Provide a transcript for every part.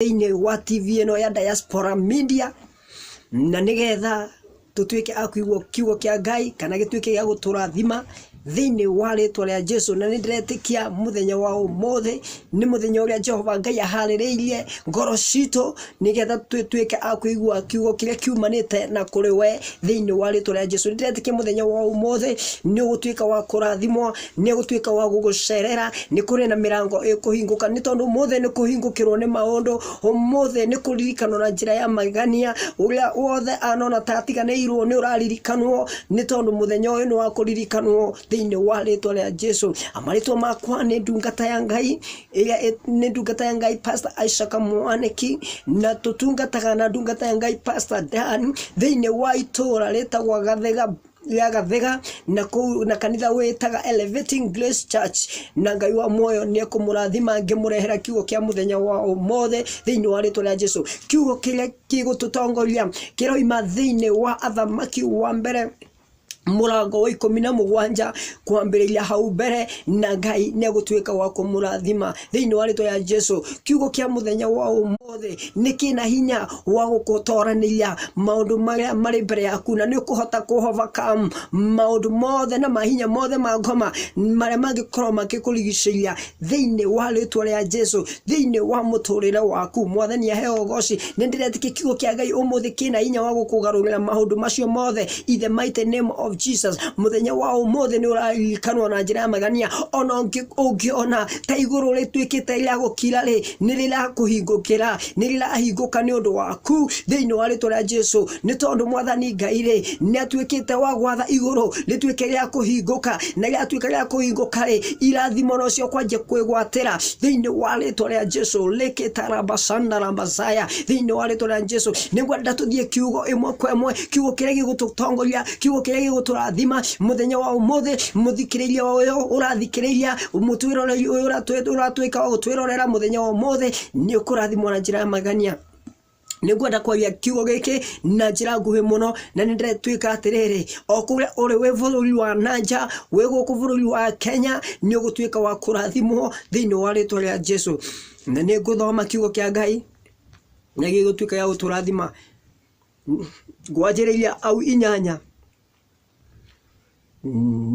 Thĩinĩ wa TV ĩno ya Diaspora Media, na nĩgetha tũtuĩke a kũigua kiugo kĩa Ngai kana gĩtuĩke gĩa gũtũrathima thĩinĩ wa rĩtwa rĩa Jesu. Na nĩ ndĩretĩkia mũthenya wa ũmũthĩ nĩ mũthenya ũrĩa Jehova Ngai aharĩrĩirie ngoro citũ nĩgetha tũtuĩke a kũigua kiugo kĩrĩa kiumanĩte na kũrĩ we thĩinĩ wa rĩtwa rĩa Jesu. Nĩ ndĩretĩkia mũthenya wa ũmũthĩ nĩ ũgũtuĩka wa kũrathimwo, nĩ ũgũtuĩka wa gũgũcerera, nĩ kũrĩ na mĩrango ĩkũhingũka, nĩ tondũ ũmũthĩ nĩ kũhingũkĩrwo nĩ maũndũ, ũmũthĩ nĩ kũririkanwo na njĩra ya magegania, ũrĩa wothe anona ta atiganĩirwo nĩ ũraririkanwo, nĩ tondũ mũthenya ũyũ nĩ wa kũririkanwo thĩinĩ wa rĩtwa rĩa Jesu. Marĩtwa makwa nĩ ndungata ya Ngai, ĩrĩa nĩ ndungata ya Ngai Pastor Isaac Mwanĩki, na tũtungataga na ndungata ya Ngai Pastor Dan thĩinĩ wa itũra rĩtagwo Gathega rĩa Gathega, na kũu na kanitha wĩtaga Elevating Grace Church, na Ngai wa muoyo nĩ ekũmũrathima ngĩmũrehera kiugo kĩa mũthenya wa ũmũthĩ thĩinĩ wa rĩtwa rĩa Jesu. Kiugo kĩrĩa gĩgũtũtongoria kĩroima thĩinĩ wa Athamaki wa mbere mũrango wa 17 kwambĩrĩria hau mbere, na Ngai nĩ egũtuĩka wa kũmũrathima thĩinĩ wa rĩtwa rĩa Jesu. Kiugo kĩa mũthenya wa ũmũthĩ nĩ kĩna hinya wa gũgũtoranĩria maũndũ marĩa marĩ mbere yaku, na nĩ ũkũhota kũ overcome maũndũ mothe na mahinya mothe ma ngoma marĩa mangĩkorwo makĩkũrigicĩria thĩinĩ wa rĩtwa rĩa Jesu, thĩinĩ wa mũtũrĩre waku. Mwathani aheo ũgoci. Nĩ ndĩretĩkia kiugo kĩa Ngai ũmũthĩ kĩna hinya wa gũkũgarũrĩra maũndũ macio mothe in the mighty name of Jesus. Mũthenya wa ũmũthĩ nĩ ũraririkanwo na njĩra ya magegania, ona ũngĩona ta igũrũ rĩtuĩkĩte rĩa gũkira rĩ, nĩ rĩrakũhingũkĩra, nĩ rĩrahingũka nĩ ũndũ waku thĩinĩ wa rĩtwa rĩa Jesu, nĩ tondũ Mwathani Ngai rĩ, nĩ atuĩkĩte wa gwatha igũrũ rĩtuĩke rĩa kũhingũka, na rĩatuĩka rĩa kũhingũka rĩ, irathimo nocio kwanjia kwĩgwatĩra thĩinĩ wa rĩtwa rĩa Jesu. Lĩkĩtarabasandarabazaya thĩinĩ wa rĩtwa rĩa Jesu. Nĩngwenda tũthiĩ kiugo ĩmwe kwa ĩmwe, kiugo kĩrĩa gĩgũtũtongoria, kiugo kĩrĩa gĩgũtũrathima mũthenya wa ũmũthĩ. Mũthikĩrĩria ũyũ ũrathikĩrĩria, mũtwĩroreri ũyũ ũratuĩka wa gũtwĩrorera mũthenya wa ũmũthĩ, nĩ ũkũrathimwo na njĩra ya magegania. Nĩngwenda kwaria kiugo gĩkĩ na njĩra nguhĩ mũno, na nĩ ndĩretuĩka atĩrĩrĩ, o kũrĩa ũrĩ, wĩ bũrũri wa na nja, wĩ gũkũ bũrũri wa Kenya, nĩ ũgũtuĩka wa kũrathimwo thĩinĩ wa rĩtwa rĩa Jesu. Na nĩ ngũthoma kiugo kĩa Ngai na gĩgũtuĩka gĩa gũtũrathima. Ngwanjĩrĩria au 8.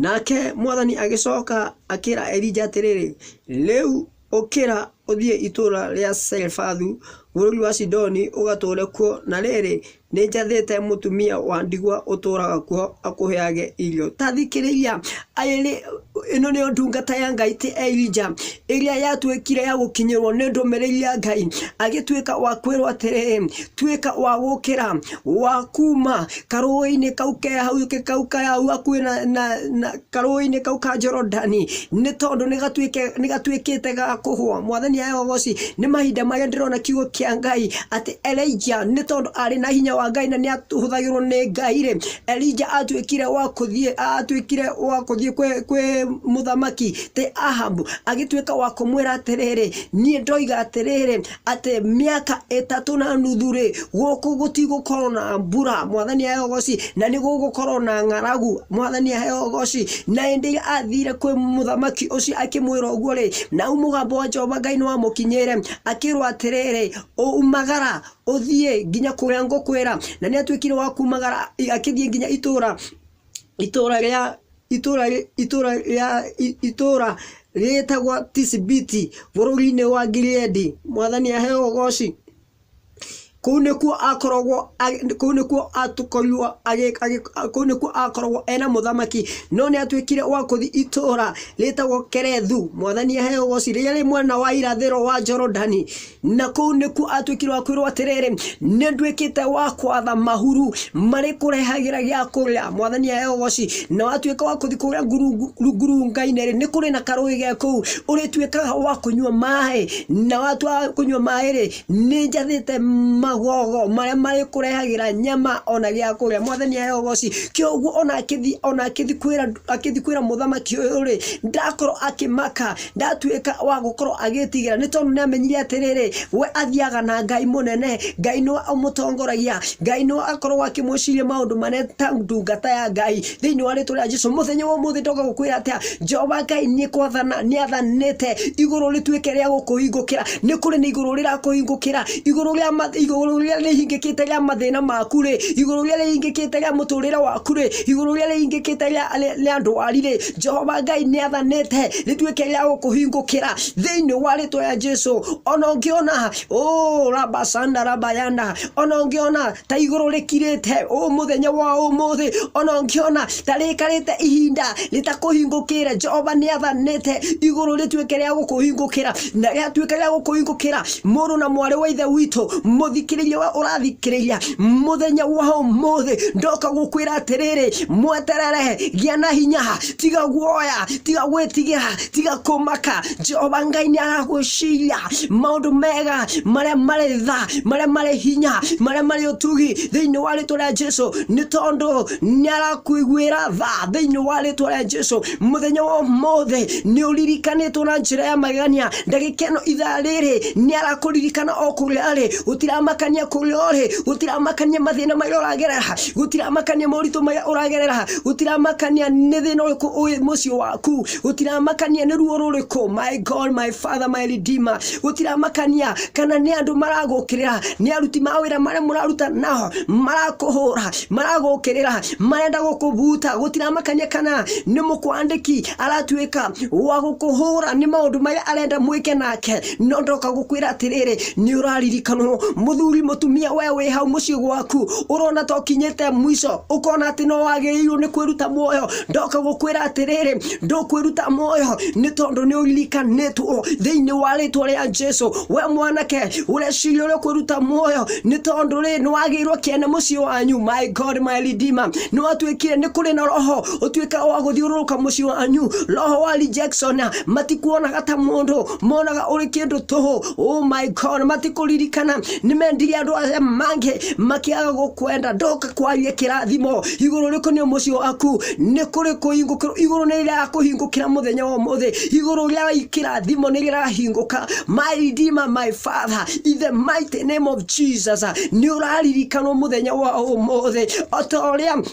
Nake mwathani agĩcoka akĩra Elija atĩrĩrĩ, Rĩu ũkĩra ũthiĩ itũũra rĩa Zarefathu bũrũri wa Sidoni ũgatũũre kuo, na rĩrĩ, nĩnjathĩte mũtumia wa ndigwa ũtũũraga kuo akũheage irio. Ta thikĩrĩria, ĩno nĩyo ndungata ya Ngai ti Elija, ĩrĩa yatuĩkire ya gũkinyĩrwo nĩ ndũmĩrĩri ya Ngai, agĩtuĩka wa kwĩrwo atĩrĩrĩ, tuĩka wa gũkĩra, wa kuma karũĩ-inĩ kau ke hau kau ke hau hakuhĩ na karũĩ-inĩ kau ka Jorodani, nĩ tondũ nĩ gatuĩkĩte ga kũhũa. Mwathani aheo ũgoci. Nĩ mahinda marĩa ndĩrona kiugo kĩa Ngai atĩ Elijah nĩ tondũ arĩ na hinya wa Ngai na nĩ ahũthagĩrwo nĩ Ngai rĩ, Elijah atuĩkire wa kũthiĩ, atuĩkire wa kũthiĩ kwĩ mũthamaki ti Ahabu, agĩtuĩka wa kũmwĩra atĩrĩrĩ, niĩ ndoiga atĩrĩrĩ, atĩ mĩaka 3.5 rĩ, gũkũ gũtigũkorwo na mbura. Mwathani aheo ũgoci. Na nĩ gũgũkorwo na ng'aragu. Mwathani aheo ũgoci. Na hĩndĩ ĩrĩa athire kwĩ mũthamaki ũcio akĩmwĩra ũguo rĩ, na mũgambo wa Jehova Ngai nĩ wamũkinyĩire, akĩrwo atĩrĩrĩ, umagara ũthiĩ nginya kũrĩa ngũkwĩra. Na nĩ atuĩkire wa kumagara akĩthiĩ nginya itũra itũra rĩa itũra itũra rĩa itũra rĩtagwo Tisibiti bũrũri-inĩ wa Gileadi. Mwathani aheo ũgoci. Kũu nĩkuo akoragwo, kũu nĩkuo atukorirwo, kũu nĩkuo akoragwo ena mũthamaki, no nĩ atuĩkire wa kũthiĩ itũra rĩtagwo Kerethu. Mwathani aheo ũgoci, rĩrĩa rĩ mwena wa irathĩro wa Jorodani. Na kũu nĩkuo atuĩkire wa kwĩrwo atĩrĩrĩ, nĩ nduĩkĩte wa kwatha mahuru marĩkũrehagĩra gĩa kũrĩa. Mwathani aheo ũgoci. Na watuĩka wa kũthiĩ kũrĩa ngurunga-inĩ rĩ, nĩ kũrĩ na karũĩ ge kũu, ũrĩtuĩkaga wa kũnyua maĩ, na watua kũnyua maĩ rĩ, nĩ njathĩte Magogo marĩa marĩkũrehagĩra nyama ona gĩa kũrĩa. Mwathani aheo ũgoci. Kĩoguo ona akĩthi ona akĩthi kwĩra akĩthi kwĩra mũthamaki ũyũ rĩ, ndakorwo akĩmaka, ndatuĩka wa gũkorwo agĩtigĩra, nĩ tondũ nĩ amenyire atĩrĩrĩ, we athiaga na Ngai mũnene, Ngai nĩwe ũmũtongoragia, Ngai nĩwe akoragwo akĩmwĩciria maũndũ manene ta ndungata ya Ngai. Thĩinĩ wa rĩtwa rĩa Jesu, mũthenya wa ũmũthĩ ndoka gũkwĩra atĩa, Jehova Ngai nĩ kwathana nĩ athanĩte igũrũ rĩtuĩke rĩa gũkũhingũkĩra. Nĩ kũrĩ na igũrũ rĩrakũhingũkĩra, igũrũ rĩa igũrũ rĩrĩa rĩhingĩkĩte rĩa mathĩna maku rĩ, igũrũ rĩrĩa rĩhingĩkĩte rĩa mũtũrĩre waku rĩ, igũrũ rĩrĩa rĩhingĩkĩte rĩa ndwari rĩ, Jehova Ngai nĩ athanĩte rĩtuĩke rĩa gũkũhingũkĩra thĩinĩ wa rĩtwa rĩa Jesu. Ona ũngĩona oh, rabasanda rabayanda, ona ũngĩona ta igũrũ rĩkirĩte ũ mũthenya wa ũmũthĩ, ona ũngĩona ta rĩikarĩte ihinda rĩtakũhingũkĩre, Jehova nĩ athanĩte igũrũ rĩtuĩke rĩa gũkũhingũkĩra, na rĩatuĩka rĩa gũkũhingũkĩra, mũrũ na mwarĩ wa ithe witũ, mũthikĩrĩria we ũrathikĩrĩria mũthenya wa ũmũthĩ, ndoka gũkwĩra atĩrĩrĩ, mweterere, gĩa na hinya, tiga guoya, tiga gwĩtigĩra, tiga kũmaka. Jehova Ngai nĩ aragwĩciria maũndũ mega marĩa marĩ tha, marĩa marĩ hinya, marĩa marĩ ũtugi thĩinĩ wa rĩtwa rĩa Jesu, nĩ tondũ nĩ arakũiguĩra tha thĩinĩ wa rĩtwa rĩa Jesu. Mũthenya wa ũmũthĩ nĩ ũririkanĩtwo na njĩra ya magegania. Ndagĩka ĩno ithaa rĩrĩ nĩ arakũririkana o kũrĩa arĩ, gũtiramakania kũrĩa ũrĩ, gũtiramakania mathĩna marĩa ũragerera, gũtiramakania moritũ marĩa ũragerera, gũtiramakania nĩ thĩna ũrĩkũ ũrĩ mũciĩ waku, gũtiramakania nĩ ruo rũrĩkũ. My God, my Father, my Redeemer, gũtiramakania kana nĩ andũ maragũkĩrĩra, nĩ aruti mawĩra marĩa mũraruta nao marakũhũra, maragũkĩrĩra, marenda gũkũbuta, gũtiramakania kana nĩ mũkwandĩki aratuĩka wa gũkũhũra nĩ maũndũ marĩa arenda mwĩke nake. No ndoka gũkwĩra atĩrĩrĩ, nĩ ũraririkanwo mũthuri, mũtumia, we wĩ hau mũciĩ gwaku ũrona ta ũkinyĩte mwico, ũkona atĩ no wagĩrĩirwo nĩ kwĩruta muoyo. Ndoka gũkwĩra atĩrĩrĩ, ndũkwĩruta muoyo nĩ tondũ nĩ ũririkanĩtwo thĩinĩ wa rĩtwa rĩa Jesu. We mwanake ũreciria ũrĩa ũkwĩruta muoyo nĩ tondũ rĩ nĩ wagĩirwo kĩene mũciĩ wanyu. My God, my Redeemer, nĩ watuĩkire nĩ kũrĩ na roho ũtuĩka wa gũthiũrũrũka mũciĩ wanyu, roho wa rejection. Matikuonaga ta mũndũ, monaga ũrĩ kĩndũ tũhũ. Oh my God, matikũririkana, nĩ mendire andũ arĩa mangĩ makĩaga gũkwenda. Ndoka kwaria kĩrathimo igũrũ rĩkoniĩ mũciĩ waku, nĩ kũrĩ kũhingũkĩrwo igũrũ nĩ rĩrakũhingũkĩra mũthenya wa ũmũthĩ, igũrũ rĩa kĩrathimo nĩ rĩrahingũka. My Redeemer, my Father, in the mighty name of Jesus, nĩ ũraririkanwo mũthenya wa ũmũthĩ o ta ũrĩa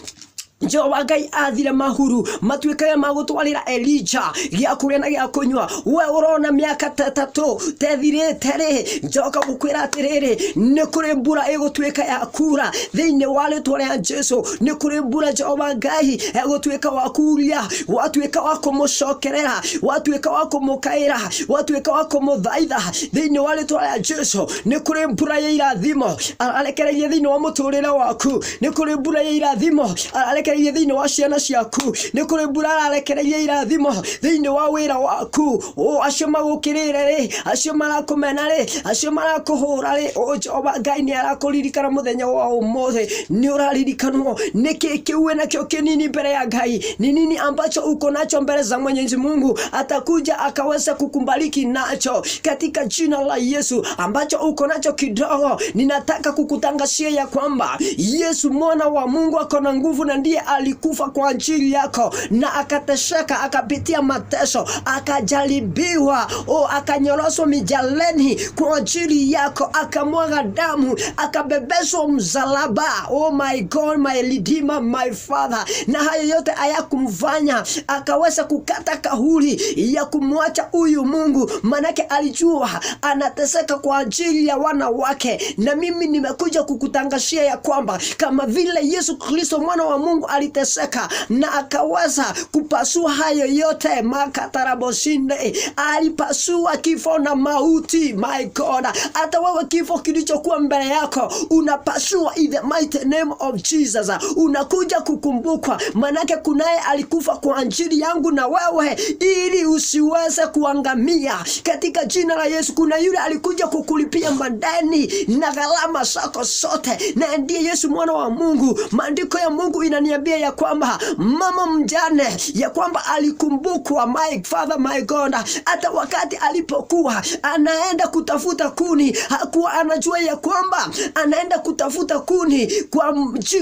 Jehova Ngai athire mahuru matuĩkage ma gũtwarĩra Elija gĩa kũrĩa na gĩa kũnyua. We ũrona mĩaka ta ĩtatũ tethirĩte rĩ, njoka gũkwĩra atĩrĩrĩ, nĩ kũrĩ mbura ĩgũtuĩka ya kura thĩinĩ wa rĩtwa rĩa Jesu. Nĩ kũrĩ mbura Jehova Ngai egũtuĩka wa kuria, watuĩka wa kũmũcokerera, watuĩka wa kũmũkaĩra, watuĩka wa kũmũthaitha thĩinĩ wa rĩtwa rĩa Jesu. Nĩ kũrĩ mbura ya irathimo ararekereirie thĩinĩ wa mũtũrĩre waku, nĩ kũrĩ mbura ya irathimo ararekereirie thĩinĩ wa ciana ciaku, nĩ kũrĩ mbura ararekereirie irathimo thĩinĩ wa wĩra waku. O acio magũkĩrĩre rĩ, acio marakũmena rĩ, acio marakũhũra rĩ, o Jehova Ngai nĩ arakũririkana mũthenya wa ũmũthĩ, nĩ ũraririkanwo. Nĩkĩ kĩu wĩ nakĩo kĩnini mbere ya Ngai? Ni nini ambacho uko nacho mbele za Mwenyezi Mungu? Atakuja akaweza kukubariki nacho katika jina la Yesu. Ambacho uko nacho kidogo, ninataka kukutangazia ya kwamba Yesu mwana wa Mungu ako na nguvu na ndiye alikufa kwa ajili yako na akateseka, akapitia mateso, akajaribiwa, o akanyoroshwa mijaleni kwa ajili yako, akamwaga damu, akabebeshwa msalaba. Oh my God, my Redeemer, my Father. Na hayo yote hayakumfanya akaweza kukata kauli ya kumwacha huyu Mungu, manake alijua anateseka kwa ajili ya wana wake. Na mimi nimekuja kukutangazia ya kwamba kama vile Yesu Kristo mwana wa Mungu aliteseka na akaweza kupasua hayo yote, makatarabosinde, alipasua kifo na mauti. My God, hata wewe kifo kilichokuwa mbele yako unapasua in the mighty name of Jesus. Unakuja kukumbukwa, manake kunaye alikufa kwa ajili yangu na wewe ili usiweze kuangamia katika jina la Yesu. Kuna yule alikuja kukulipia madeni na gharama zako zote, na ndiye Yesu mwana wa Mungu. Maandiko ya Mungu inaniambia inaniambia ya kwamba mama mjane ya kwamba alikumbukwa, my father my God, hata wakati alipokuwa anaenda kutafuta kuni hakuwa anajua ya kwamba anaenda kutafuta kuni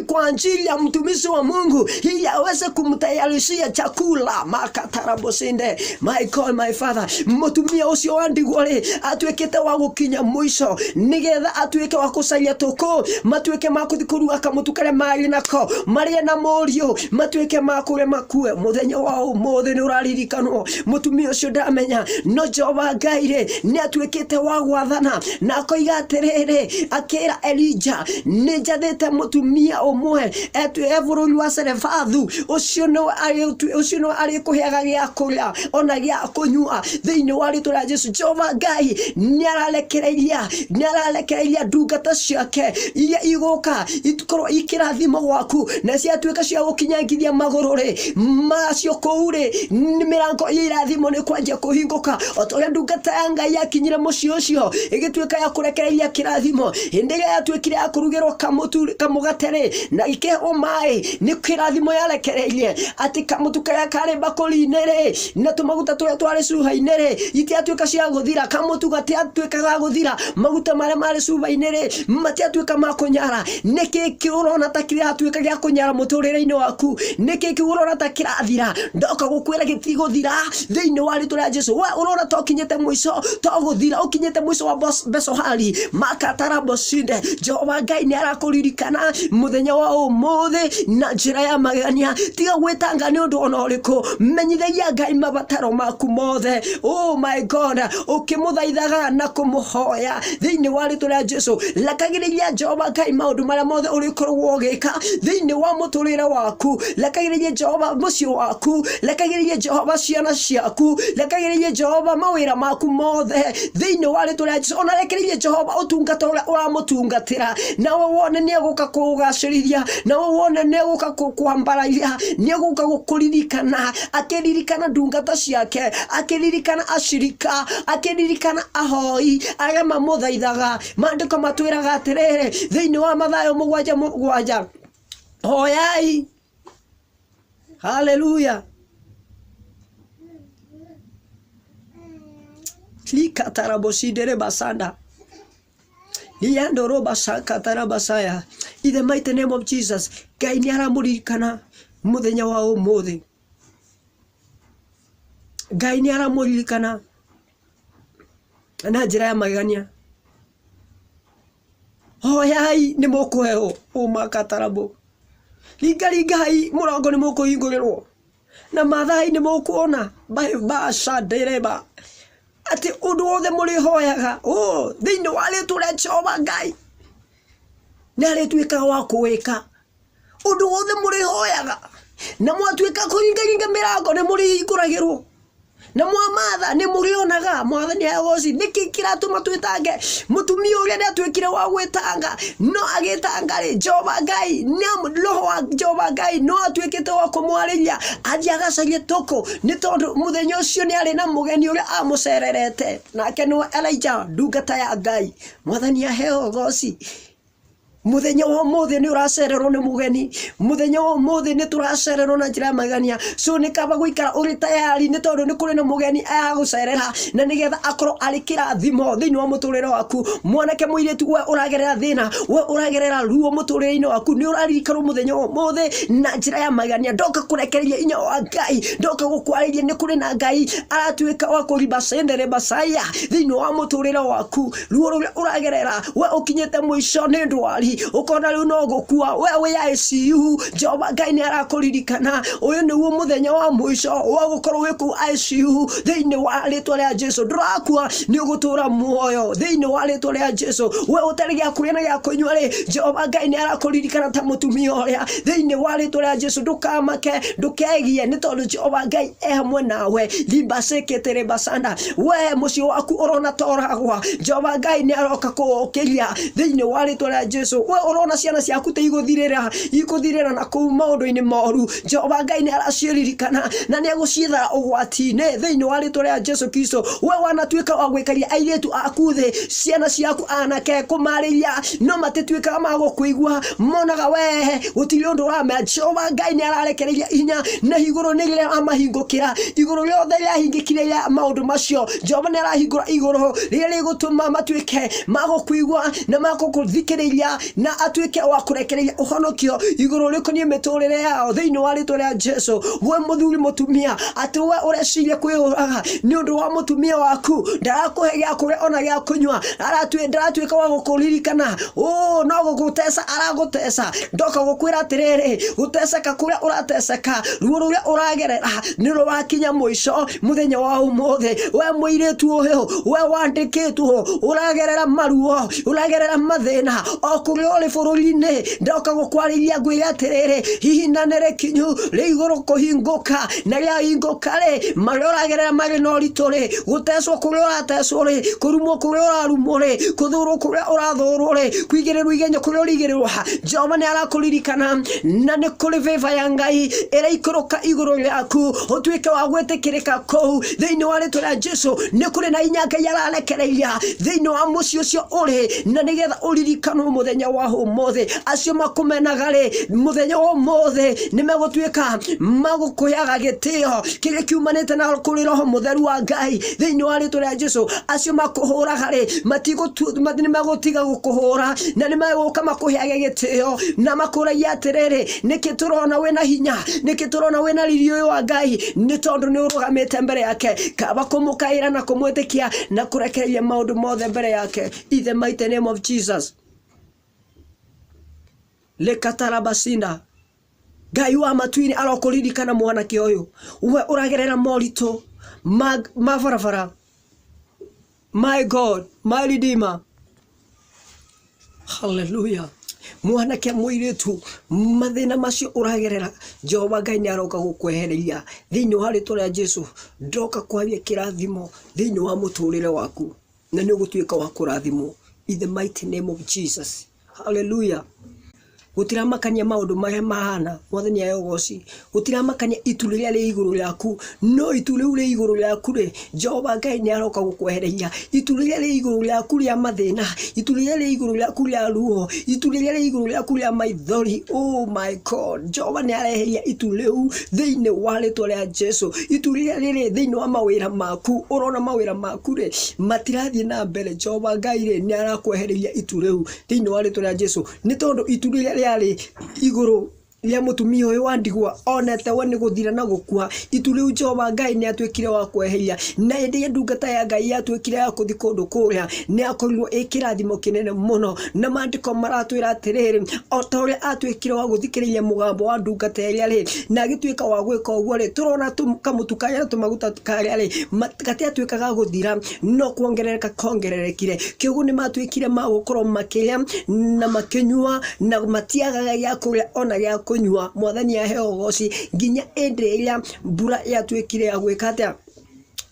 kwa ajili ya mtumishi wa Mungu ili aweze kumtayarishia chakula makatarabosinde. My God, my father, mutumia ucio wa ndigwa rĩ atuĩkĩte wa gũkinya mũico nĩgetha atuĩke wa gũcaria tũkũ matuĩke ma kũthi kũruga kamũtu karĩa marĩ nako marĩe na mũriũ matuĩke ma kũrĩa makue. Mũthenya wa ũmũthĩ nĩ ũraririkanwo mũtumia ũcio ndamenya, no Jehova Ngai rĩ nĩ atuĩkĩte wa gwathana na akoiga atĩrĩrĩ, akĩra Elija, nĩ njathĩte mũtumia ũmwe e bũrũri wa Serefathu, ũcio nĩwe arĩkũheaga gĩa kũrĩa ona gĩa kũnyua thĩinĩ wa rĩtwa rĩa Jesu. Jehova Ngai nĩ ararekereiria ndungata ciake iria igũka ikorwo ikĩrathimo gwaku na ciatuĩka cia gũkinyangithia magũrũ rĩ macio kũu rĩ, nĩ mĩrango ya irathimo nĩ kwanjia kũhingũka o ta ũrĩa ndungata ya Ngai yakinyire mũciĩ ũcio ĩgĩtuĩka ya kũrekereria kĩrathimo. Hĩndĩ ĩrĩa yatuĩkire ya kũrugĩrwo kamũtu kamũgate rĩ na ikĩheo maĩ, nĩ kĩrathimo yarekereirie atĩ kamũtu karĩa karĩ mbakũri-inĩ rĩ na tũmaguta tũrĩa twarĩ cuba-inĩ rĩ itiatuĩka cia gũthira, kamũtu gatiatuĩka ga gũthira, maguta marĩa marĩ cuba-inĩ rĩ matiatuĩka ma kũnyara. Nĩkĩ kĩ ũrona ta kĩratuĩka gĩa kũnyara mũtũrĩre-inĩ waku? Nĩkĩ kĩ ũrona ta kĩrathira? Ndoka gũkwĩra gĩtigũthira thĩinĩ wa rĩtwa rĩa Jesu. We ũrona ta ũkinyĩte mũico, to gũthira ũkinyĩte mũico wa becohari makatarabocinde. Jehova Ngai nĩ arakũririkana mũthenya wa ũmũthĩ na njĩra ya magegania. Tiga gwĩtanga nĩ ũndũ ona ũrĩkũ, menyithagia Ngai mabataro maku mothe, oh my God, ũkĩmũthaithaga na kũmũhoya thĩinĩ wa rĩtwa rĩa Jesu. Rekagĩrĩria Jehova Ngai maũndũ marĩa mothe ũrĩkoragwo ũgĩka thĩinĩ wa mũtũrĩre waku. Rekagĩrĩria Jehova mũciĩ waku, rekagĩrĩria Jehova ciana ciaku, rekagĩrĩria Jehova mawĩra maku mothe thĩinĩ wa rĩtwa rĩa Jesu. Ona rekereria Jehova ũtungata ũrĩa ũramũtungatĩra, nawe wone nĩ egũka kũgacĩrithia, nawe wone nĩ egũka gũkwambararia, nĩ egũka gũkũririkana, akĩririkana ndungata ciake, akĩririkana acirika, akĩririkana ahoi arĩa mamũthaithaga. Maandĩko matwĩraga atĩrĩrĩ thĩinĩ wa Mathayo 7:7, hoyai. Haleluya. Likatarabosindere basanda liandoro basakatarabasaya. In the mighty name of Jesus, Ngai nĩ aramũririkana mũthenya wa ũmũthĩ. Ngai nĩ aramũririkana na njĩra ya magegania. Hoyai nĩ mũkũheo, ũmakatarabo. Ringaringai mũrango nĩ mũkũhingũrĩrwo, na mathai nĩ mũkuona bacandereba atĩ ũndũ wothe mũrĩhoyaga thĩinĩ wa rĩtwa rĩa Jehova Ngai nĩ arĩtuĩkaga wa kũwĩka. Ũndũ wothe mũrĩhoyaga na mwatuĩka kũringaringa mĩrango nĩ mũrĩhingũragĩrwo, na mwamatha nĩ mũrĩonaga. Mwathani agoci. Nĩkĩ kĩratũma twĩtange? Mũtumia ũrĩa nĩ atuĩkire wa gwĩtanga, no agĩtanga rĩ, Jehova Ngai roho wa Jehova Ngai no atuĩkĩte wa kũmwarĩria athiĩ agacarie tũkũ, nĩ tondũ mũthenya ũcio nĩ arĩ na mũgeni ũrĩa amũcererete, nake nĩwe Elijah, ndungata ya Ngai. Mwathani aheo goci. Mũthenya wa ũmũthĩ nĩ ũracererwo nĩ mũgeni. Mũthenya wa ũmũthĩ nĩ tũracererwo na njĩra ya magegania. So nĩ kaba gũikara ũrĩ tayari, nĩ tondũ nĩ kũrĩ na mũgeni agagũcerera na nĩgetha akorwo arĩ kĩrathimo thĩinĩ wa mũtũrĩre waku. Mwanake, mũirĩtu, we ũragerera thĩna, we ũragerera ruo mũtũrĩre-inĩ waku, nĩ ũraririkanwo mũthenya wa ũmũthĩ na njĩra ya magegania. Ndoka kũrekereria inya wa Ngai, ndoka gũkwarĩria nĩ kũrĩ na Ngai aratuĩka wa kũribacendere basaya thĩinĩ wa mũtũrĩre waku. Ruo rũrĩa ũragerera, we ũkinyĩte mũico nĩ ndwari, ũkona rĩu no gũkua, we wĩ ICU, Jehova Ngai nĩ arakũririkana. Ũyũ nĩguo mũthenya wa mũico wa gũkorwo wĩ kũu ICU. Thĩinĩ wa rĩtwa rĩa Jesu ndũrakua, nĩ ũgũtũra muoyo thĩinĩ wa rĩtwa rĩa Jesu. We ũtarĩ gĩa kũrĩa na gĩa kũnyua rĩ, Jehova Ngai nĩ arakũririkana ta mũtumia ũrĩa thĩinĩ wa rĩtwa rĩa Jesu. Ndũkamake, ndũkegie, nĩ tondũ Jehova Ngai e hamwe nawe. Limbaseketerebasanda. We mũciĩ waku ũrona ta ũragwa, Jehova Ngai nĩ aroka kũũkĩria thĩinĩ wa rĩtwa rĩa Jesu. We ũrona ciana ciaku ta igũthirĩra ikũthirĩra na kũu maũndũ-inĩ moru, Jehova Ngai nĩ araciririkana na nĩ egũciĩthara ũgwati-inĩ thĩinĩ wa rĩtwa rĩa Jesu Kristo. We wanatuĩka wa gwĩkaria airĩtu aku thĩ, ciana ciaku anake kũmarĩria, no matituĩkaga ma gũkũigua, monaga we gũtirĩ ũndũ ũramera. Jehova Ngai nĩ ararekereria hinya na igũrũ nĩ rĩramahingũkĩra, igũrũ rĩothe rĩahingĩkire rĩa maũndũ macio, Jehova nĩ arahingũra igũrũ rĩrĩa rĩgũtũma matuĩke ma gũkũigua na ma gũkũthikĩrĩria na atuĩke wa kũrekereria ũhonokio igũrũ rĩkoniĩ mĩtũrĩre yao thĩinĩ wa rĩtwa rĩa Jesu. We mũthuri mũtumia, atĩ we ũreciria kwĩyũraga nĩ ũndũ wa mũtumia waku, ndarakũhe gĩa kũrĩa ona gĩa kũnyua, ndaratuĩka wa gũkũririkana, ũ no gũgũteca aragũteca. Ndoka gũkwĩra atĩrĩrĩ, gũteceka kũrĩa ũrateceka, ruo rũrĩa ũragerera nĩ rũrakinya mũico mũthenya wa ũmũthĩ. We mũirĩtu ũyũ, we wandĩkĩtwo, ũragerera maruo, ũragerera mathĩna, o kũrĩa ũrĩ bũrũri-inĩ, ndoka gũkwarĩria ngwĩre atĩrĩrĩ, hihi na nĩ rĩkinyu rĩa igũrũ kũhingũka, na rĩahingũka rĩ, marĩa ũragerera marĩ na ũritũ rĩ, gũtecwo kũrĩa ũratecwo rĩ, kũrumwo kũrĩa ũrarumwo rĩ, kũthũrwo kũrĩa ũrathũrwo rĩ, kũigĩrĩrwo igenyo kũrĩa ũrigĩrĩrwo, Jehova nĩ arakũririkana, na nĩ kũrĩ favor ya Ngai ĩraikũrũka igũrũ rĩaku, ũtuĩke wa gwĩtĩkĩrĩka kũu thĩinĩ wa rĩtwa rĩa Jesu. Nĩ kũrĩ na hinya Ngai ararekereria thĩinĩ wa mũciĩ ũcio ũrĩ, na nĩgetha ũririkanwo mũthenya wa ũmũthĩ. Acio makũmenaga rĩ, mũthenya wa ũmũthĩ nĩ megũtuĩka magũkũheaga gĩtĩo kĩrĩa kiumanĩte na kũrĩ Roho Mũtheru wa Ngai thĩinĩ wa rĩtwa rĩa Jesu. Acio makũhũraga rĩ, nĩ megũtiga gũkũhũra, na nĩ megũka makũheage gĩtĩo na makũragie atĩrĩrĩ, nĩkĩ tũrona wĩna hinya, nĩkĩ tũrona wĩna riri ũyũ wa Ngai? Nĩ tondũ nĩ ũrũgamĩte mbere yake. Kaba kũmũkaĩra na kũmwĩtĩkia na kũrekereria maũndũ mothe mbere yake. In the mighty name of Jesus. Lekatarabasinda. Ngai wa matu-inĩ arokũririkana mwanake ũyũ, we ũragerera moritũ ma barabara. My God, my Redeemer. Hallelujah. Mwanake mũirĩtu, mathĩna macio ũragerera, Jehova Ngai nĩ aroka gũkwehereria thĩinĩ wa rĩtwa rĩa Jesu. Ndoka kwaria kĩrathimo thĩinĩ wa mũtũrĩre waku, na nĩ ũgũtuĩka wa kũrathimwo in the mighty name of Jesus. Hallelujah. Gũtiramakania maũndũ marĩa mahana, Mwathani aheo ũgoci. Gũtiramakania itu rĩrĩa rĩ igũrũ rĩaku, no itu rĩu rĩ igũrũ rĩaku rĩ, Jehova Ngai nĩ aroka gũkwehereria. Itu rĩrĩa rĩ igũrũ rĩaku rĩa mathĩna, itu rĩrĩa rĩ igũrũ rĩaku rĩa ruo, itu rĩrĩa rĩ igũrũ rĩaku rĩa maithori, oh my God, Jehova nĩ areheria itu rĩu thĩinĩ wa rĩtwa rĩa Jesu. Itu rĩrĩa rĩrĩ thĩinĩ wa mawĩra maku, ũrona mawĩra maku rĩ, matirathiĩ na mbere, Jehova Ngai rĩ, nĩ arakwehereria itu rĩu thĩinĩ wa rĩtwa rĩa Jesu. Nĩ tondũ itu rĩrĩa rĩarĩ igũrũ rĩa mũtumia ũyũ wa ndigwa onete we nĩ gũthira na gũkua, itu rĩu Jehova Ngai nĩ atuĩkire wa kweheria. Na hĩndĩ ĩrĩa ndungata ya Ngai yatuĩkire ya gũthiĩ kũndũ kũrĩa, nĩ yakorirwo ĩ kĩrathimo kĩnene mũno. Na maandĩko maratwĩra atĩrĩrĩ, o ta ũrĩa atuĩkire wa gũthikĩrĩria mũgambo wa ndungata ĩrĩa rĩ, na agĩtuĩka wa gwĩka ũguo rĩ, tũrona kamũtu karĩa na tũmaguta karĩa rĩ, gatiatuĩkaga ga gũthira, no kuongerereka kongererekire. Kĩoguo nĩ matuĩkire ma gũkorwo makĩrĩa na makĩnyua na matiagaga gĩa kũrĩa ona gĩa kũnyua. Mwathani aheo ũgoci nginya hĩndĩ ĩrĩa mbura yatuĩkire ya gwĩka atĩa?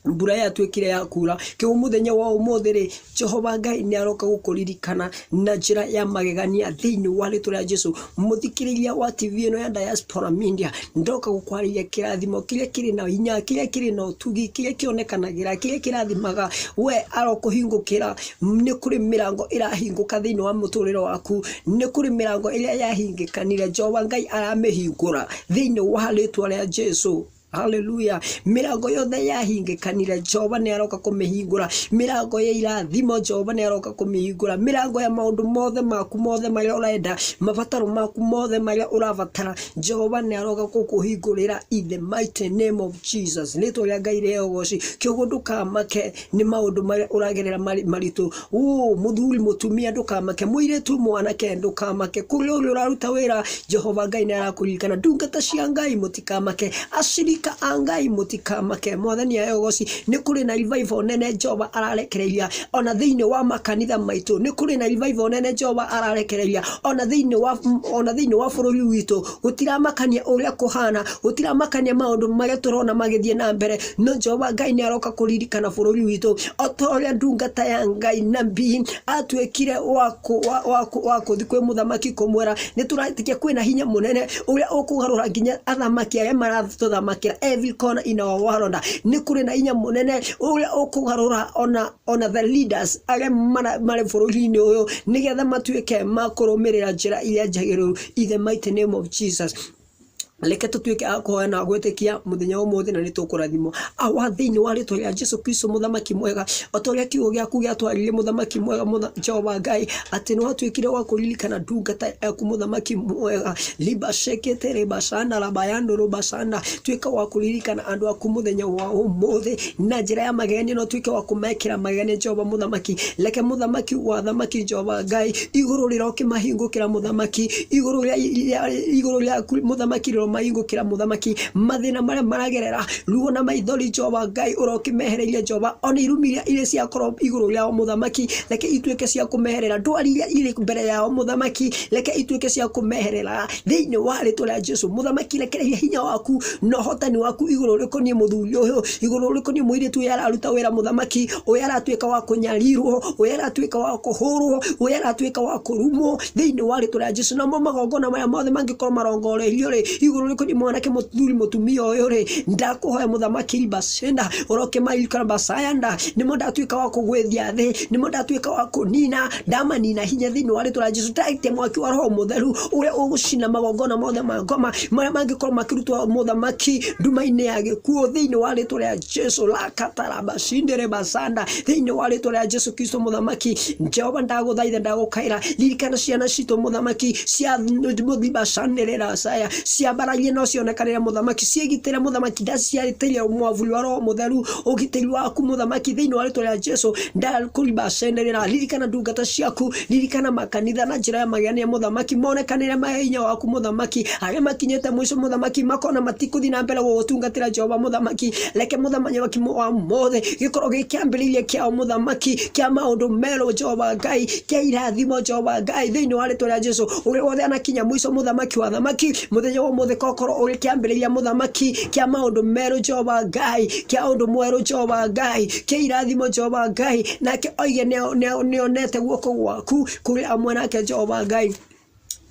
Mbura yatuĩkire ya kura. Kĩoguo mũthenya wa ũmũthĩ rĩ, Jehova Ngai nĩ aroka gũkũririkana na njĩra ya magegania thĩinĩ wa rĩtwa rĩa Jesu. Mũthikĩrĩria wa TV ĩno ya Diaspora Media, ndoka gũkwarĩria kĩrathimo kĩrĩa kĩrĩ na hinya, kĩrĩa kĩrĩ na ũtugi, kĩrĩa kĩonekanagĩra, kĩrĩa kĩrathimaga, we arokũhingũkĩra. Nĩ kũrĩ mĩrango ĩrahingũka thĩinĩ wa mũtũrĩre waku, nĩ kũrĩ mĩrango ĩrĩa yahingĩkanire, Jehova Ngai aramĩhingũra thĩinĩ wa rĩtwa rĩa Jesu. Haleluya. Mĩrango yothe yahingĩkanire, Jehova nĩ aroka kũmĩhingũra. Mĩrango ya irathimo, Jehova nĩ aroka kũmĩhingũra. Mĩrango ya maũndũ mothe maku mothe marĩa ũrenda, mabataro maku mothe marĩa ũrabatara, Jehova nĩ aroka gũkũhingũrĩra in the mighty name of Jesus. Rĩtwa rĩa Ngai rĩheo ũgoci. Kĩoguo ndũkamake nĩ maũndũ marĩa ũragerera maritũ. Ũ mũthuri mũtumia ndũkamake, mũirĩtu mwanake ndũkamake, kũrĩa ũrĩ ũraruta wĩra, Jehova Ngai nĩ arakũririkana. Ndungata cia Ngai mũtikamake, acirika Araika a Ngai mũtikamake, Mwathani aheo ũgoci. Nĩ kũrĩ na revival nene Jehova ararekereria ona thĩinĩ wa makanitha maitũ. Nĩ kũrĩ na revival nene Jehova ararekereria ona thĩinĩ wa ona thĩinĩ wa bũrũri witũ. Gũtiramakania ũrĩa kũhana, gũtiramakania maũndũ marĩa tũrona magĩthiĩ na mbere, no Jehova Ngai nĩ aroka kũririkana bũrũri witũ o ta ũrĩa ndungata ya Ngai nabii atuĩkire wa kũthiĩ kwĩ mũthamaki kũmwĩra nĩ tũretĩkia kwĩna hinya mũnene ũrĩa ũkũgarũra nginya athamaki arĩa maratũthamakĩra every corner in our world. Nĩ kũrĩ na hinya mũnene ũrĩa ũkũgarũra ona the leaders arĩa marĩ bũrũri-inĩ ũyũ nĩgetha matuĩke makũrũmĩrĩra njĩra iria njagĩrĩru in the mighty name of Jesus. Reke tũtuĩke a kũhoya na gwĩtĩkia mũthenya wa ũmũthĩ na nĩ tũkũrathimwo. Awa thĩinĩ wa rĩtwa rĩa Jesu Kristo mũthamaki mwega, o ta ũrĩa kiugo gĩaku gĩatwaririe mũthamaki mwega Jehova Ngai, atĩ nĩ watuĩkire wa kũririkana ndungata yaku mũthamaki mwega liba shekete riba shanda rabayando roba shanda, tuĩka wa kũririkana andũ aku mũthenya wa ũmũthĩ na njĩra ya magegania, na ũtuĩke wa kũmekĩra magegania Jehova mũthamaki. Reke mũthamaki wa thamaki Jehova Ngai igũrũ rĩrokĩmahingũkĩra mũthamaki, igũrũ igũrũ rĩaku mũthamaki rĩromahingũkĩra mũthamaki, mathĩna marĩa maragerera ruo na maithori Jehova Ngai ũrokĩmehereria Jehova, ona irumi iria irĩ ciakorwo igũrũ rĩao mũthamaki, reke ituĩke cia kũmeherera, ndwari iria irĩ mbere yao mũthamaki, reke ituĩke cia kũmeherera thĩinĩ wa rĩtwa rĩa Jesu. Mũthamaki rekereria hinya waku na ũhotani waku igũrũ rĩkoniĩ mũthuri ũyũ, igũrũ rĩkoniĩ mũirĩtu ũyũ araruta wĩra mũthamaki, ũyũ aratuĩka wa kũnyarirwo, ũyũ aratuĩka wa kũhũrwo, ũyũ aratuĩka wa kũrumwo thĩinĩ wa rĩtwa rĩa Jesu. Namo magongona maya mothe mangĩkorwo marongoreirio rĩ igũrũ rĩkoniĩ mwanake mũthuri mũtumia ũyũ rĩ, ndakũhoya mũthamaki ribacenda ũrokĩmaririkana basayanda, nĩmo ndatuĩka wa kũgwĩthia thĩ, nĩmo ndatuĩka wa kũnina, ndamanina hinya thĩinĩ wa rĩtwa rĩa Jesu. Ndaikia mwaki wa roho mũtheru ũrĩa ũgũcina magongona mothe ma ngoma marĩa mangĩkorwo makĩrutwo mũthamaki nduma-inĩ ya gĩkuũ thĩinĩ wa rĩtwa rĩa Jesu lakatarabashindere basanda thĩinĩ wa rĩtwa rĩa Jesu Kristo mũthamaki. Jehova ndagũthaitha ndagũkaĩra, ririkana ciana citũ mũthamaki cia mũthibacanĩrĩra saya ciambararie no cionekanĩre mũthamaki, ciĩgitĩre mũthamaki, ndaciarĩtĩire mwavuli wa roho mũtheru ũgitĩri waku mũthamaki thĩinĩ wa rĩtwa rĩa Jesu. Ndakũribacenĩrĩra, ririkana ndungata ciaku, ririkana makanitha na njĩra ya magegania mũthamaki, monekanĩre mahe hinya waku mũthamaki, arĩa makinyĩte mũico mũthamaki makona matikũthiĩ na mbere gũgũtungatĩra Jehova mũthamaki, reke mũthamaki wa mothe gĩkorwo gĩ kĩambĩrĩria kĩao mũthamaki kĩa maũndũ merũ Jehova Ngai, kĩa irathimo Jehova Ngai thĩinĩ wa rĩtwa rĩa Jesu. Ũrĩa wothe anakinya mũico mũthamaki wa thamaki mũthenya wa ũmũthĩ kokorwo ũrĩ kĩambĩrĩria mũthamaki kĩa maũndũ merũ Jehova Ngai, kĩa ũndũ mwerũ Jehova Ngai, kĩa irathimo Jehova Ngai, nake oige nĩonete guoko gwaku kũrĩ hamwe nake Jehova Ngai.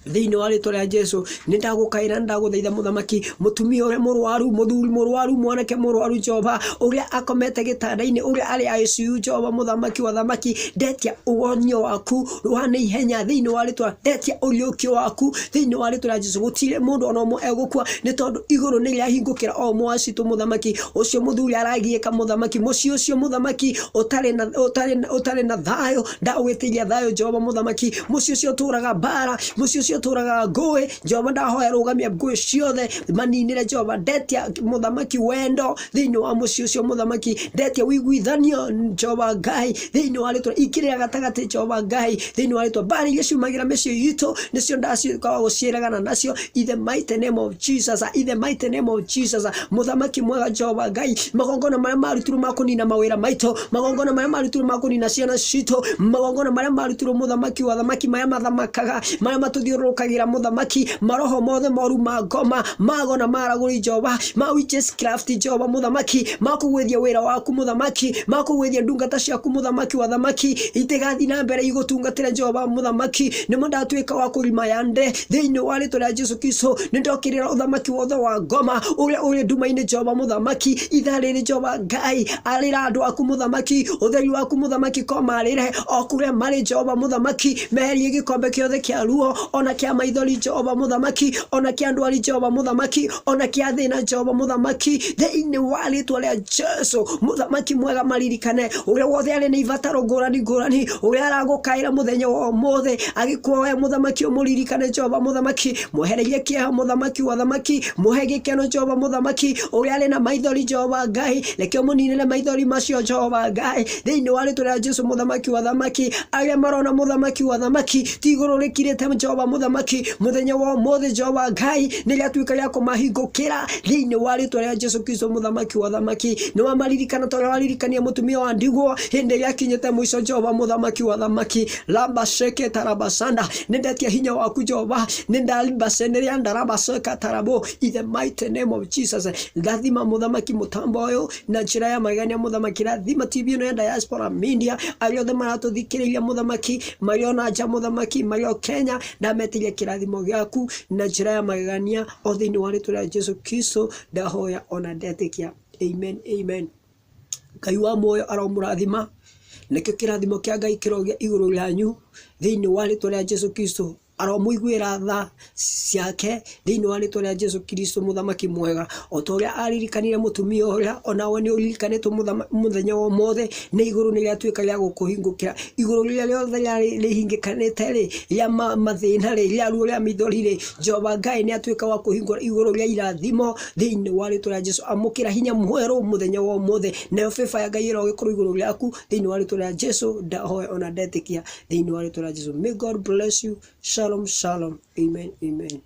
Thĩinĩ wa rĩtwa rĩa Jesu nĩ ndagũkaĩra, nĩ ndagũthaitha mũthamaki, mũtumia ũrĩa mũrwaru, mũthuri mũrwaru, mwanake mũrwaru Jehova, ũrĩa akomete gĩtanda-inĩ, ũrĩa arĩ ICU Jehova mũthamaki wa thamaki, ndetia ũgonio waku wa na ihenya thĩinĩ wa rĩtwa, ndetia ũriũkio waku thĩinĩ wa rĩtwa rĩa Jesu. Gũtirĩ mũndũ ona ũmwe egũkua nĩ tondũ igũrũ nĩ rĩahingũkĩra o ũmwe wa citũ mũthamaki. Ũcio mũthuri aragiĩka mũthamaki, mũciĩ ũcio mũthamaki ũtarĩ na thayũ, ndagwĩtĩria thayũ Jehova mũthamaki. Mũciĩ ũcio ũtũraga mbara, mũciĩ ũcio ũtũraga ngũĩ Jehova, ndahoya rũgamia ngũĩ ciothe maninĩre Jehova. Ndetia mũthamaki wendo thĩinĩ wa mũciĩ ũcio mũthamaki, ndetia ũiguithanio Jehova Ngai thĩinĩ wa rĩtwa, ikĩrĩra gatagatĩ Jehova Ngai thĩinĩ wa rĩtwa. Mbara iria ciumagĩra mĩciĩ itũ nĩcio ndaciũkaga gũciĩragana nacio in the mighty name of Jesus, in the mighty name of Jesus. Mũthamaki mwega Jehova Ngai, magongona marĩa marutirwo ma kũnina mawĩra maitũ, magongona marĩa marutirwo ma kũnina ciana citũ, magongona marĩa marutirwo mũthamaki wa thamaki, marĩa mathamakaga, marĩa matũthiũrũrũkagĩra mũthamaki, maroho mothe moru ma ngoma, mago na maragũri Jehova, ma witchcraft Jehova mũthamaki, ma kũgwĩthia wĩra waku mũthamaki, ma kũgwĩthia ndungata ciaku mũthamaki wa thamaki, itigathiĩ na mbere igũtungatĩra Jehova mũthamaki. Nĩmo ndatuĩka wa kũrima yande thĩinĩ wa rĩtwa rĩa Jesu Kristo. Nĩ ndokĩrĩra ũthamaki wothe wa ngoma ũrĩa ũrĩ nduma-inĩ Jehova mũthamaki. Ithaa rĩrĩ Jehova Ngai arĩra andũ aku mũthamaki, ũtheri waku mũthamaki komarĩre o kũrĩa marĩ Jehova mũthamaki, meherie gĩkombe gĩothe kĩa ruo ona kĩa maithori Jehova mũthamaki, ona kĩa ndwari Jehova mũthamaki, ona kĩa thĩna Jehova mũthamaki, thĩinĩ wa rĩtwa rĩa Jesu mũthamaki mwega. Maririkane ũrĩa wothe arĩ na ibataro ngũrani ngũrani, ũrĩa aragũkaĩra mũthenya wa ũmũthĩ agĩkũhoya mũthamaki, ũmũririkane Jehova mũthamaki, mwehererie kĩeha mũthamaki wa thamaki, mũhe gĩkeno Jehova mũthamaki, ũrĩa arĩ na maithori Jehova Ngai, reke ũmũninĩre maithori macio Jehova Ngai thĩinĩ wa rĩtwa rĩa Jesu mũthamaki wa thamaki. Arĩa marona mũthamaki wa thamaki ti igũrũ rĩkirĩte Jehova mũthamaki. Mũthamaki mũthenya wa ũmũthĩ Jehova Ngai nĩ rĩatuĩka rĩa kũmahingũkĩra thĩinĩ wa rĩtwa rĩa Jesu Kristo Mũthamaki wa thamaki. Nĩ wamaririkana ta ũrĩa waririkania mũtumia wa ndigwa hĩndĩ ĩrĩa akinyĩte mũico Jehova Mũthamaki wa thamaki. Lamba sheke tarabasanda, nĩ ndetia hinya waku Jehova, nĩ ndalibasenĩrĩa ndarabaseka tarabo, in the mighty name of Jesus. Rathima Mũthamaki mũtambo ũyũ na njĩra ya magegania Mũthamaki, rathima TV ĩno ya Diaspora Media, arĩa othe maratũthikĩrĩria Mũthamaki, marĩ o na nja Mũthamaki, marĩ o Kenya, ndametĩria kĩrathimo gĩaku na njĩra ya magegania o thĩinĩ wa rĩtwa rĩa Jesu Kristo ndahoya ona ndetĩkia, amen, amen. Ngai wa muoyo aromũrathima, nĩkĩo kĩrathimo kĩa Ngai kĩrogĩa igũrũ rĩanyu thĩinĩ wa rĩtwa rĩa Jesu Kristo. Aromũiguĩra tha ciake thĩinĩ wa rĩtwa rĩa Jesu Kristo mũthamaki mwega. O ta ũrĩa aririkanire mũtumia ũrĩa, onawe nĩ ũririkanĩtwo mũthenya wa ũmũthĩ, nĩ igũrũ nĩ rĩatuĩka rĩa gũkũhingũkĩra. Igũrũ rĩrĩa rĩothe rĩarĩ rĩhingĩkanĩte rĩ, rĩa mathĩna rĩ, rĩa ruo rĩa maithori rĩ, Jehova Ngai nĩ atuĩka wa kũhingũra igũrũ rĩa irathimo thĩinĩ wa rĩtwa rĩa Jesu. Amũkĩra hinya mwerũ mũthenya wa ũmũthĩ, nayo favor ya Ngai ĩrogĩkorwo igũrũ rĩaku thĩinĩ wa rĩtwa rĩa Jesu. Ndahoya ona ndetĩkia thĩinĩ wa rĩtwa rĩa Jesu. May God bless you. Shalom, shalom. Amen, amen.